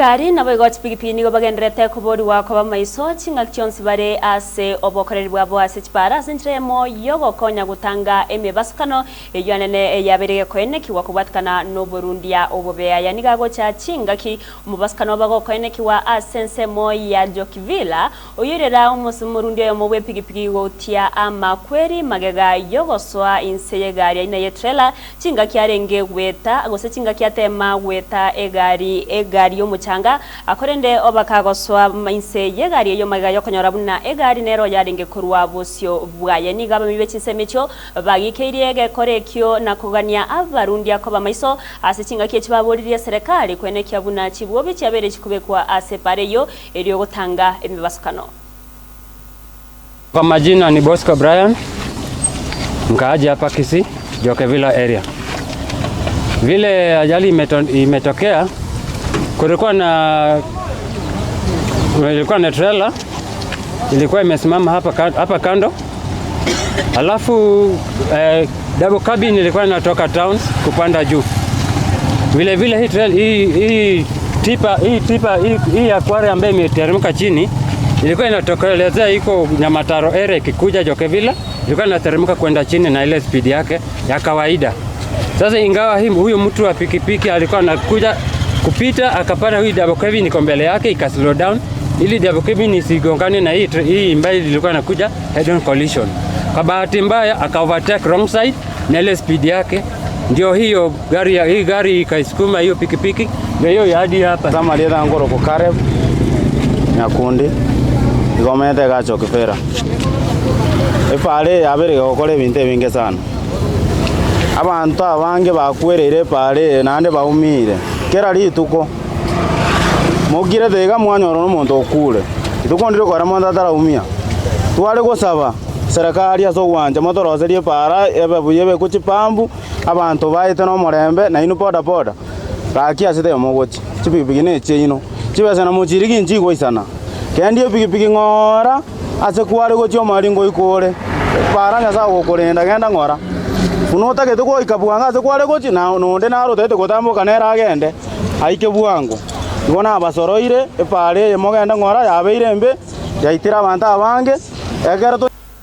Chigari naboigo chipigipigi nigo bagendererete koborigwa koba maiso chingaki chionsi bare ase obokoreri bwabo ase chipara ase enchera eyemo y'ogokonya gotanga emebasukano eyio anene eyabeire gekoenekigwa kobwatikana noborundia obobe. Aya nigo agocha chingaki omobasukano oba gokoenekigwa ase ensemo ya Jokivilla Oyoirera omorundi oyomo bw'epigipigi gotia amakweri magega y'ogosoa inse y'egari aina ye trela, chingaki arenge gweta, gose chingaki ateema gweta egari egari y'omochanga, korende oba kagosoa inse y'egari eyio magega y'okonyora buna egari nero yarenge korwa bosio bwaye. Nigo abamenyi be chinsemo echio bagikeirie egekora ekio na kogania abarundia koba maiso ase chingaki echi baboririe eserekari koenekia buna chibwobi chiabeire chikobekwa ase epara eyio Erio gotanga emebasukano. Kwa majina ni Bosco Brian, mkaaji hapa Kisii, Joke Villa area. Vile ajali imeto, imetokea, kulikuwa na kulikuwa na trailer ilikuwa imesimama hapa, hapa kando alafu eh, double cabin ilikuwa inatoka town kupanda juu. Vile vile hii trail, hii, hii tipa hii tipa hii, hii ya kware ambayo imeteremka chini ilikuwa inatokelezea iko Nyamataro area ikikuja Jokevilla, ilikuwa inateremka kwenda chini na ile speed yake ya kawaida. Sasa ingawa hii huyu mtu wa pikipiki alikuwa anakuja kupita akapata huyu double cabin iko mbele yake ika slow down ili double cabin isigongane na hii hii ambayo ilikuwa inakuja head on collision. Kwa bahati mbaya aka overtake wrong side na ile speed yake ndio hiyo gari ya hii gari ikaisukuma hiyo pikipiki ndio hiyo hadi hapa. Amarieta nkorokwa Caleb Nyakundi, igo omanyete egacha Kibera. Epaara eye yabeire egokora ebinto ebinge sana. Abanto abange bakwereire epaara eye naende baumire, kera rituko, mokirete iga mwanyora omonto okure, rituko ndiri kore monto ataraumia. Tware gosaba serikali ase ogwancha motoroserie epaara ebe buya ebekwe chipambu, abanto baete na omorembe, nainwe boda boda, gaki ase taiyo mogochia, chipigipigi na echiaino, chibesa namochirigi nchigoisana, kendi epigipigi ng'ora. Ase kware gochia omwari ngoika ore, bara Nyasae ogokorenda genda ng'ora. Buna otagete goika bwango ase kware gochia, na nonde naro otagete gotamboka nere agende aike bwango. Igo nabasoroire epaara eye mogende ng'ora yabeire embe, yaitire abanto abange, ekero to.